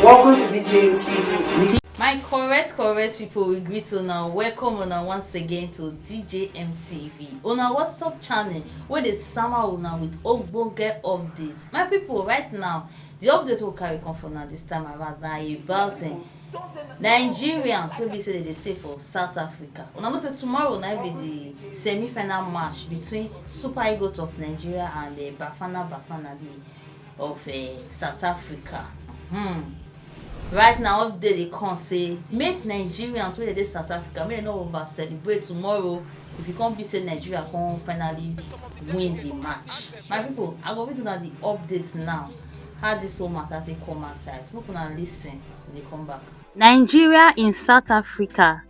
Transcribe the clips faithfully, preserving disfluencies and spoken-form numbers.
Welcome to D J M T V. My correct correct people, we greet una, welcome una once again to D J M T V, una WhatsApp channel wey dey sama una with ogbonge updates. My people, right now, the update we carry come for una this time around na about eh, Nigerians wey be say dem dey stay for South Africa. Una know say tomorrow na be the semi-final match between Super Eagles of Nigeria and eh, Bafana Bafana the of eh, South Africa. Hmm. Right now, update dey come say make Nigerians wey dey dey South Africa make dem no over celebrate tomorrow if e come be say Nigeria come finally win the match. My people, I go read una the updates now, how this whole matter take come outside. Make una listen, we dey come back. Nigeria in South Africa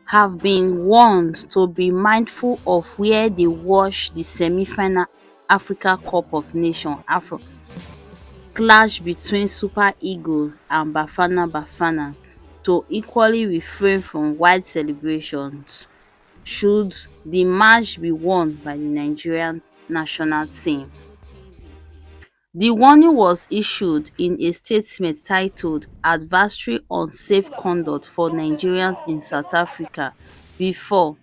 have been warned to be mindful of where they watch the semi-final Africa Cup of Nations, Afro, clash between Super Eagles and Bafana Bafana to equally refrain from wide celebrations should the match be won by the Nigerian national team. The warning was issued in a statement titled Advisory on Safe Conduct for Nigerians in South Africa before,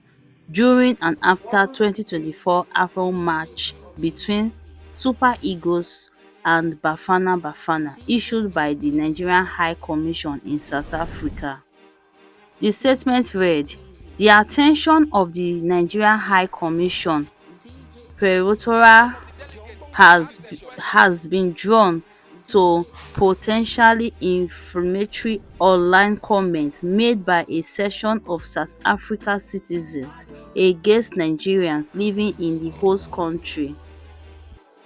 during and after twenty twenty-four Afro match between Super Eagles and Bafana Bafana, issued by the Nigerian High Commission in South Africa. The statement read, the attention of the Nigerian High Commission Pretoria has has been drawn to potentially inflammatory online comments made by a section of South Africa citizens against Nigerians living in the host country,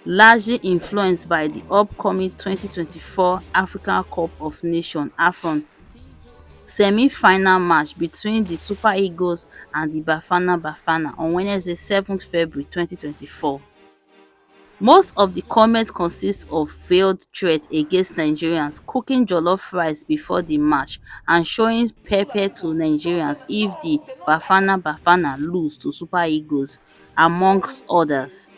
largely influenced by the upcoming twenty twenty-four African Cup of Nations, Afcon, semi-final match between the Super Eagles and the Bafana Bafana on Wednesday, seventh February twenty twenty-four. Most of the comments consist of veiled threats against Nigerians cooking jollof rice before the match and showing pepper to Nigerians if the Bafana Bafana lose to Super Eagles, amongst others.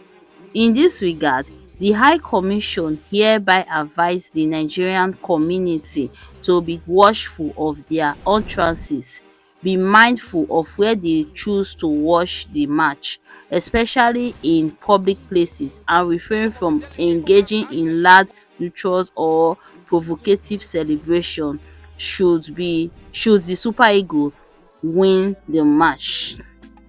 In this regard, the High Commission hereby advise the Nigerian community to be watchful of their utterances, be mindful of where they choose to watch the match, especially in public places, and refrain from engaging in loud rituals or provocative celebration should be should the Super Eagle win the match.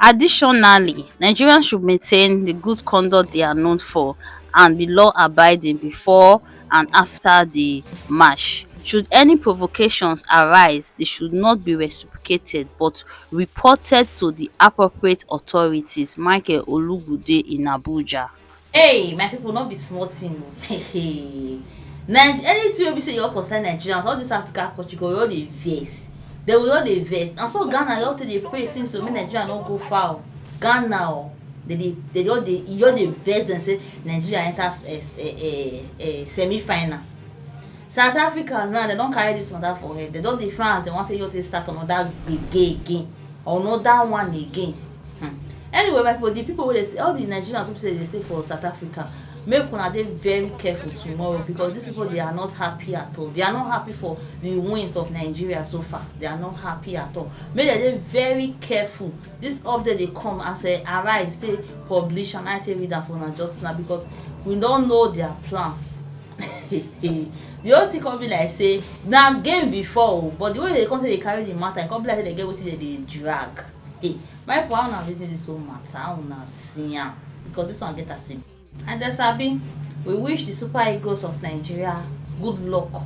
Additionally, Nigerians should maintain the good conduct they are known for and be law abiding before and after the match. Should any provocations arise, they should not be reciprocated but reported to the appropriate authorities. Michael Olugude in Abuja. Hey, my people, not be small thing o. Hey, hey. Nige- anything wey be say you all concern Nigerians, all this African country go all dey vex. They will all dey vex. And so Ghana, you all take dey pray since so make Nigeria no go far o. Ghana o, they dey they don dey you all dey vex and say Nigeria enter s- eh, eh, eh, eh, semi-final. South Africa now, they don carry this matter for head. They don dey find as they want take you all take start another gbege again, another one again. Hmm. Anyway, my people, the people wey dey say all the Nigerians wey be say dey stay for South Africa, make una dey very careful tomorrow because these people they are not happy at all. They are not happy for the wins of Nigeria so far. They are not happy at all. Make dem dey very careful. This update dey come as e arise take publish and I take read am for una just now because we don know their plans. The whole thing come be like say na game before o, but the way they come take dey carry the matter, e come be like say they get wetin they dey drag. Hey, my people, how una reason this whole matter? How una see am? Because this one get as e be. And then Sabi, we wish the Super Eagles of Nigeria good luck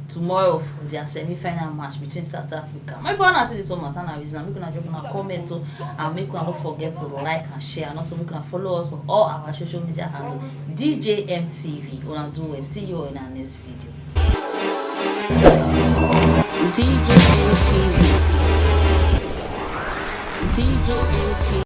tomorrow for their semi-final match between South Africa. My people, how una see this whole matter? How una reason am? Make una drop una comment o, and make una no forget to like and share, and also make una follow us on all our social media handle D J M T V. Una do well. See you all in our next video. D J M T V. D J M T V.